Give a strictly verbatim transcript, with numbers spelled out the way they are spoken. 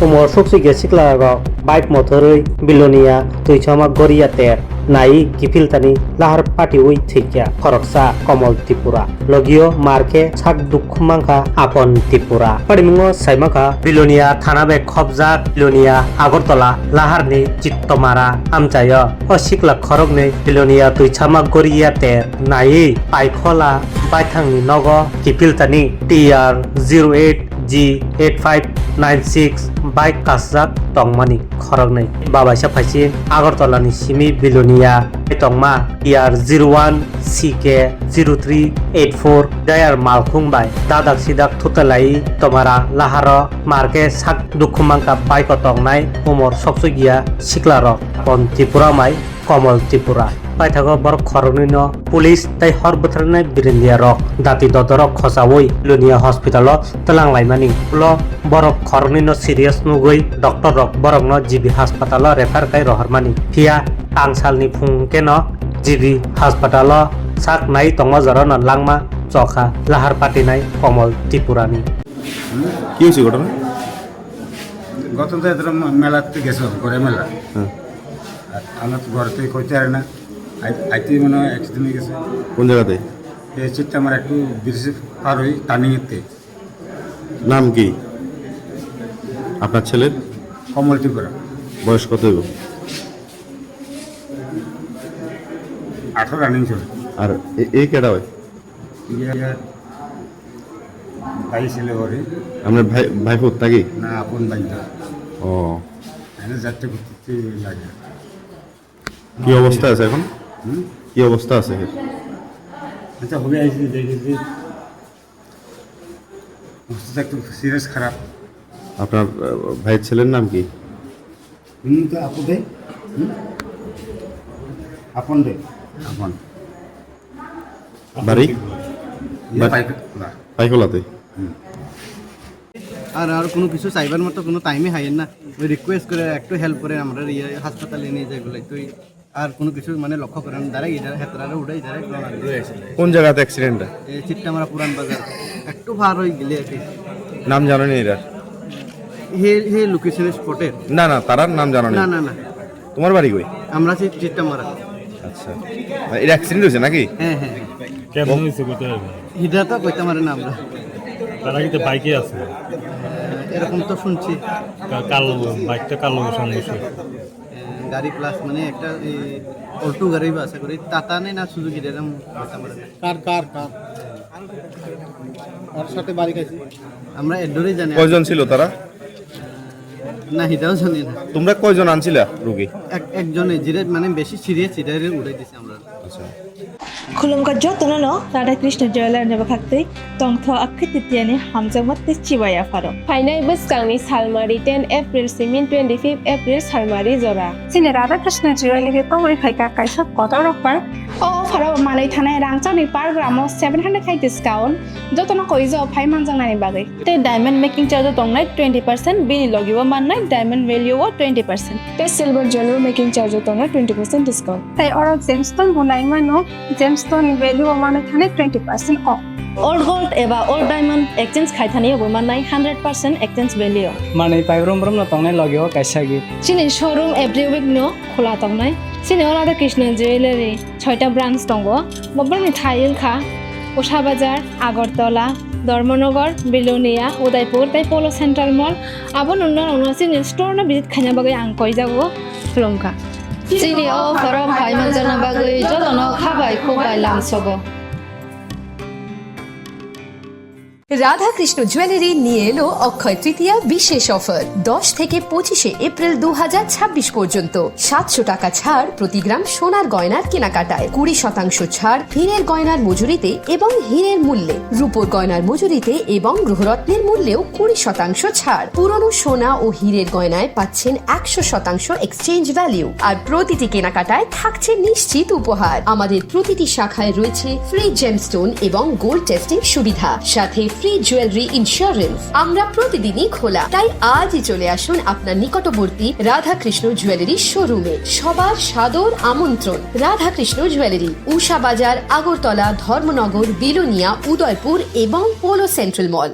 Umor suksikya siklarok bike mothorwi Bilonia Twithama Goria ter nai kiphiltani lahar patiwi thwikya khoroksa Komol Tripura. Logio mar khe sak dukhu mankha Apon Tripura. Parimungo saimankha Bilonia thana bai khopjak Bilonia Agartala laharni Chittomara amchaio. O sikla khoroknwi Bilonia Twithama Goria ter naiwi Paikhola baithangni nogo kiphiltani T R zero eight G eight five nine six bike kasjak tongmani khoroknwi. Babaisa phaising Agartala ni simi Bilonia tongma T R zero one C K zero three eight four Dayar malkhung bai dadak sidak thutalai tomara laharo marke sak dukhu mankha bike o tongnai umor soksogia siklarok Apon Tripura mai Komol Tripura. Paithago borok khoroknwi no police tei hor bwtharnai birindia rok dati dodorok khochaui Lunia hospital o twlang laimani. Ulo borok khoroknwi no serious nugwi doctor rok borok no G B hospital o refer kai rohormani. Phiya tangsalni phung keno G B hospital o sak nai tongma jora no langma chokha lahar patinai Komol Tripura ni. কি হয়েছে ঘটনা? গত তো এদের মেলাতে গেছিলাম, করে মেলা। হ্যাঁ। আর আমার তো ঘরে থেকে কইতে পারে না। আই-, আইতেই মনে হয় অ্যাক্সিডেন্ট হয়ে গেছে। কোন জায়গাতে? এই সিটটা আমার একটু ব্রিজ পার হই, টার্নিং এতে। নাম কি আপনার ছেলের? কমল ত্রিপুরা। বয়স কত হইব? আঠারো রানিং চলে। আর এ, এই কেডা হয়? ইয়ে, ভাই ছেলে ওরে। আপনার ভাই, ভাইফোঁত নাকি? না, আপন ভাই না। ও। এনে যাত্রী করতে লাগে। কি অবস্থা আছে এখন? হুম? কি অবস্থা আছে? আচ্ছা, হবে, আইসি দেখেছি। অবস্থা একটু সিরিয়াস খারাপ। আপনার, আহ, ভাইয়ের ছেলের নাম কি? হুম, তো আপু দে। হুম? আপন দে। আপন। বাড়ি? ইয়ে বাড়ি? পাইক-, না। পাইকলাতে? হুম। আর, আর কোনো কিছু চাইবার মতো কোনো টাইমে হয় না। ওই রিকোয়েস্ট করে একটু হেল্প করে আমরা ইয়ে হাসপাতালে নিয়ে যাই বলে। তুই আর কোনো কিছু মানে লক্ষ্য করেন, ডাইরেক্ট ইধার হেতরারে উঠে ইধারে রওনা দিয়ে। কোন জায়গাতে অ্যাক্সিডেন্টটা? এই চিত্তামারা পুরান বাজার, একটু পার হয়ে গেলে আর কি। নাম জানো নি এরা? হে, হে লোকেশনে স্পটের। না, না, তারার নাম জানো নি? না, না, না। তোমার বাড়ি কই? আমরা সেই চিত্তামারা। আচ্ছা। এরা অ্যাক্সিডেন্ট হয়েছে নাকি? হ্যাঁ, হ্যাঁ। কেমন হয়েছে কইতে পারবে? এটা তো কইতে পারে না আমরা। তারা কিন্তু বাইকে আছে। এরকম তো শুনছি। কা-, কার লগে? বাইকটা কার লগে সংঘর্ষ? গাড়ি প্লাস মানে একটা এই অল্টো গাড়ি বা আশা করি টাটা নেই না সুজুকি এরকম হতে পারে। কার, কার, কার? কার সাথে বাড়ি খাইছে? আমরা এর ধরেই জানি। কয়জন ছিল তারা? না, এটাও জানি না। তোমরা কয়জন আনছিলা রোগী? এক, একজনে যেটা মানে বেশি সিরিয়াস, এটারে উঠাই দিছি আমরা। আচ্ছা। Khulumkha jotono no Radha Krishna Jewelry ni bwkhaktwi tongtho akhwititiani hamjakma tei chibai apharo. Phainai bwskangni salmari ten April simin twenty-fifth April salmari jora. Chini Radha Krishna Jewelry tongwi phaikha kaisa kotor offer. O offer o manwi thanai rangchakni per gram o seven hundred khai discount, jotono koijo phai manjaknani bagwi. Tei diamond making charge o tongnai twenty percent, bini logi o mannai diamond value o twenty percent. Tei silver jewelry making charge o tongnai twenty percent discount. Tei oro gemstone bo nai mano, gemstone ni value o mano thani twenty percent off. Old gold eba old diamond exchange khai thani bo mannai hundred percent exchange value. Manwi pai brum brum no tongnai logi o kaisa gift. Chini showroom every week no khula tongnai. Chini o Radha Krishna Jewelry. Soita branch tongo. Bobrokni thai wngkha Usha Bazar, Agartala, Dharmanagar, Bilonia, Udaipur tei Polo Central Mall. Abo nungno nungno chini store no visit khaina bagwi ang koijago, khulumkha. Chini o offer o phai manjakna bagwi jotono kha bai khuk bai lamsogo. Radhakrishna jewellery নিয়ে এলো অক্ষয় তৃতীয়া বিশেষ অফার। দশ থেকে পঁচিশে এপ্রিল দু হাজার ছাব্বিশ পর্যন্ত সাতশো টাকা ছাড় প্রতি গ্রাম সোনার গয়নার কেনাকাটায়, কুড়ি শতাংশ ছাড় হীরের গয়নার মজুরিতে এবং হীরের মূল্যে, রূপোর গয়নার মজুরিতে এবং গ্রহরত্নের মূল্যেও কুড়ি শতাংশ ছাড়। পুরনো সোনা ও হীরের গয়নায় পাচ্ছেন একশো শতাংশ এক্সচেঞ্জ ভ্যালু, আর প্রতিটি কেনাকাটায় থাকছে নিশ্চিত উপহার। আমাদের প্রতিটি শাখায় রয়েছে ফ্রি জেমস্টোন এবং গোল্ড টেস্টিং সুবিধা, সাথে ফ্রি জুয়েলারি ইন্স্যুরেন্স। আমরা প্রতিদিনই খোলা, তাই আজই চলে আসুন আপনার নিকটবর্তী রাধাকৃষ্ণ জুয়েলারি শোরুমে। সবার সাদর আমন্ত্রণ। রাধাকৃষ্ণ জুয়েলারি, উষা বাজার, আগরতলা, ধর্মনগর, বিলোনিয়া, উদয়পুর এবং পোলো সেন্ট্রাল মল।